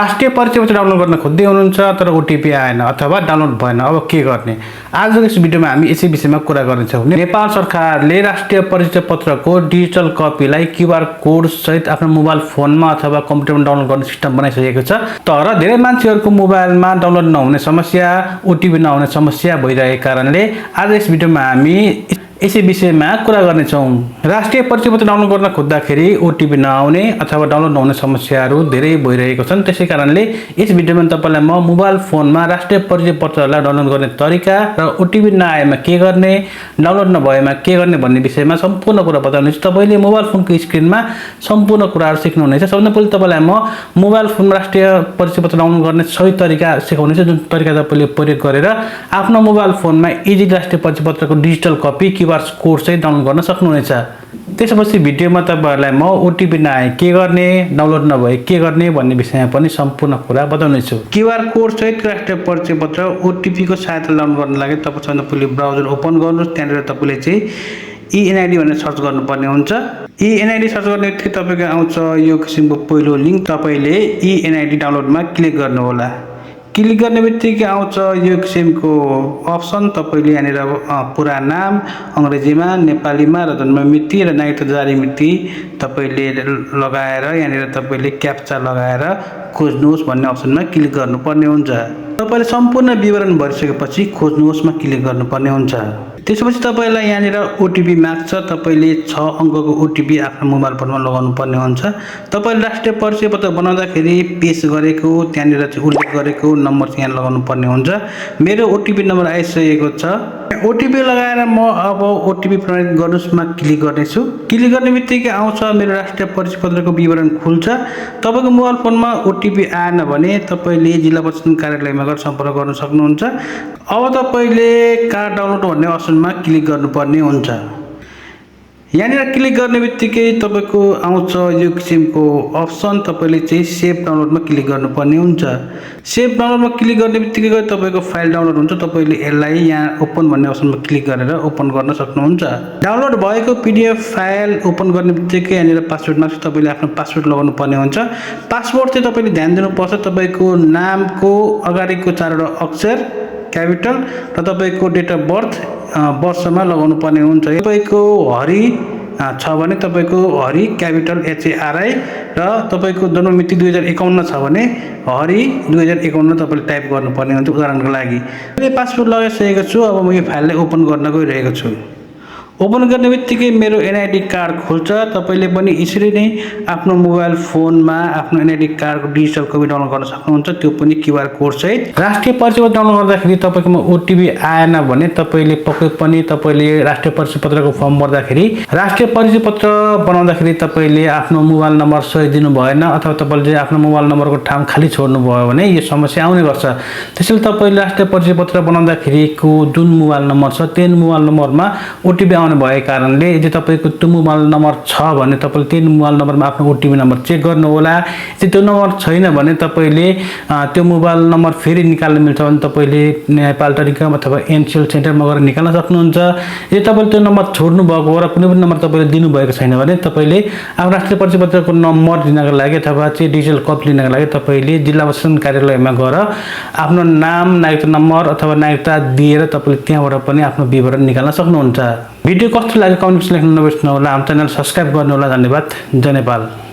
राष्ट्रिय परिचय पत्र डाउनलोड गर्न खोज्दै हुनुहुन्छ तर ओटिपी आएन अथवा डाउनलोड भएन, अब के गर्ने? आजको यस भिडियोमा हामी यसै विषयमा कुरा गर्नेछौँ। नेपाल सरकारले राष्ट्रिय परिचय पत्रको डिजिटल कपीलाई क्युआर कोड सहित आफ्नो मोबाइल फोनमा अथवा कम्प्युटरमा डाउनलोड गर्ने सिस्टम बनाइसकेको छ। तर धेरै मान्छेहरूको मोबाइलमा डाउनलोड नहुने समस्या, ओटिपी नहुने समस्या भइरहेको कारणले आज यस भिडियोमा हामी यसै विषयमा कुरा गर्नेछौँ। राष्ट्रिय परिचय पत्र डाउनलोड गर्न खोज्दाखेरि ओटिपी नआउने अथवा डाउनलोड नहुने समस्याहरू धेरै भइरहेको छन्। त्यसै कारणले यस भिडियोमा तपाईलाई म मोबाइल फोनमा राष्ट्रिय परिचय पत्रलाई डाउनलोड गर्ने तरिका र ओटिपी नआएमा के गर्ने, डाउनलोड नभएमा के गर्ने भन्ने विषयमा सम्पूर्ण कुरा बताउनेछु। तपाईले मोबाइल फोनको स्क्रिनमा सम्पूर्ण कुराहरू सिक्नुहुनेछ। सबभन्दा पहिले तपाईलाई म मोबाइल फोनमा राष्ट्रिय परिचय पत्र डाउनलोड गर्ने सही तरिका सिकाउनेछु, जुन तरिका तपाईले प्रयोग गरेर आफ्नो मोबाइल फोनमा इजी राष्ट्रिय परिचय पत्रको डिजिटल कपी कोड चाहिँ डाउनलोड गर्न सक्नुहुनेछ। त्यसपछि भिडियोमा तपाईहरुलाई म ओटिपी नआए के गर्ने, डाउनलोड नभए के गर्ने भन्ने विषयमा पनि सम्पूर्ण कुरा बताउनेछु। क्युआर कोड सहित राष्ट्रिय परिचय पत्र ओटिपी को सहायता डाउनलोड गर्न लागि तपाईसँग पहिले ब्राउजर ओपन गर्नुहोस्। त्यहाँनिर तपाईले चाहिँ eNID भनेर सर्च गर्नुपर्ने हुन्छ। eNID सर्च गर्ने बित्तिकै तपाईको आउँछ यो किसिमको पहिलो लिंक। तपाईले eNID डाउनलोडमा क्लिक गर्नु होला। क्लिक गर्ने बित्तिकै आउँछ यो किसिमको अप्सन। तपाईले यहाँनिर पुरा नाम अंग्रेजीमा, नेपालीमा र जन्म मिति र नागरिकता जारी मिति तपाईले लगाएर यहाँनिर तपाईले क्याप्चा लगाएर खोज्नुहोस् भन्ने अप्सनमा क्लिक गर्नुपर्ने हुन्छ। तपाईले सम्पूर्ण विवरण भरिसकेपछि खोज्नुहोस्मा क्लिक गर्नुपर्ने हुन्छ। त्यसपछि तपाईलाई यहाँनिर ओटिपी माग्छ। तपाईले 6 अंकको ओटिपी आफ्नो मोबाइल फोनमा लगाउनु पर्ने हुन्छ। तपाईले राष्ट्रिय परिचय पत्र बनाउँदाखेरि पेश गरेको त्यहाँनिर चाहिँ उल्लेख गरेको नम्बर चाहिँ यहाँ लगाउनु पर्ने हुन्छ। मेरो ओटिपी नम्बर आइसकेको छ। ओटिपी लगाएर म अब ओटिपी प्रमाणित गर्नुस्मा क्लिक गर्नेछु। क्लिक गर्ने बित्तिकै आउँछ मेरो राष्ट्रिय परिचय पत्रको विवरण खुल्छ। तपाईको मोबाइल फोनमा ओटिपी आएन भने तपाईले जिल्ला प्रशासन कार्यालयमा गएर सम्पर्क गर्न सक्नुहुन्छ। अब तपाईले कार्ड डाउनलोड भन्ने अप्सनमा क्लिक गर्नुपर्ने हुन्छ। यहाँनिर क्लिक गर्ने बित्तिकै तपाईको आउँछ यो किसिमको अप्सन। तपाईले चाहिँ सेभ डाउनलोडमा क्लिक गर्नुपर्ने हुन्छ। सेभ डाउनलोडमा क्लिक गर्ने बित्तिकै तपाईको फाइल डाउनलोड हुन्छ। तपाईले यसलाई यहाँ ओपन भन्ने अप्सनमा क्लिक गरेर ओपन गर्न सक्नुहुन्छ। डाउनलोड भएको पीडीएफ फाइल ओपन गर्ने बित्तिकै यहाँनिर पासवर्ड माग्छ। तपाईले आफ्नो पासवर्ड लगाउनु पर्ने हुन्छ। पासवर्ड चाहिँ तपाईले ध्यान दिनुपर्छ। तपाईको नामको अगाडिको 4वटा अक्षर क्यापिटल र तपाईको डेट अफ बर्थ वर्षमा लगाउनु पर्ने हुन्छ। तपाईको हरि छ भने तपाईको हरि क्यापिटल HARI र तपाईको जन्म मिति 2051 छ भने हरि 2051 तपाईले टाइप गर्नुपर्ने हुन्छ। उदाहरणको लागि मैले पासवर्ड लगाइसकेको छु। अब म यो फाइललाई ओपन गर्न गइरहेको छु। ओपन गर्ने बित्तिकै मेरो NID कार्ड खुल्छ। तपाईले पनि यसरी नै आफ्नो मोबाइल फोनमा आफ्नो NID कार्डको डिजिटल कपी डाउनलोड गर्न सक्नुहुन्छ, त्यो पनि क्युआर कोड सहित। राष्ट्रिय परिचय पत्र डाउनलोड गर्दाखेरि तपाईकोमा ओटिपी आएन भने तपाईले पक्कै पनि तपाईले राष्ट्रिय परिचय पत्रको फर्म भर्दाखेरि राष्ट्रिय परिचय पत्र बनाउँदाखेरि तपाईले आफ्नो मोबाइल नम्बर सही दिनु भएन अथवा तपाईले आफ्नो मोबाइल नम्बरको ठाउँ खाली छोड्नु भयो भने यो समस्या आउने गर्छ। त्यसैले तपाईले राष्ट्रिय परिचय पत्र बनाउँदाखेरिको जुन मोबाइल नम्बर छ त्यो मोबाइल नम्बरमा ओटिपी भएको कारणले यदि तपाईको त्यो मोबाइल नम्बर छ भने तपाईले त्यो मोबाइल नम्बरमा आफ्नो ओटिपी नम्बर चेक गर्नु होला। यदि त्यो नम्बर छैन भने तपाईले त्यो मोबाइल नम्बर फेरि निकाल्न मिल्छ भने तपाईले नेपाल टेलिकम अथवा एनसीएल सेन्टरमा गएर निकाल्न सक्नुहुन्छ। यदि तपाईले त्यो नम्बर छोड्नु भएको र कुनै पनि नम्बर तपाईले दिनु भएको छैन भने तपाईले आफ्नो राष्ट्रिय परिचय पत्रको नम्बर दिनको लागि अथवा चाहिँ डिजिटल कपी लिनको लागि तपाईले जिल्ला प्रशासन कार्यालयमा गएर आफ्नो नाम, नागरिकता नम्बर अथवा नागरिकता दिएर तपाईले त्यहाँबाट पनि आफ्नो विवरण निकाल्न सक्नुहुन्छ। भिडियो कस्तो लाग्यो कमेन्ट बक्समा लेख्न नबिर्सनु होला। हाम्रो च्यानल सब्स्क्राइब गर्नु होला। धन्यवाद। जय नेपाल।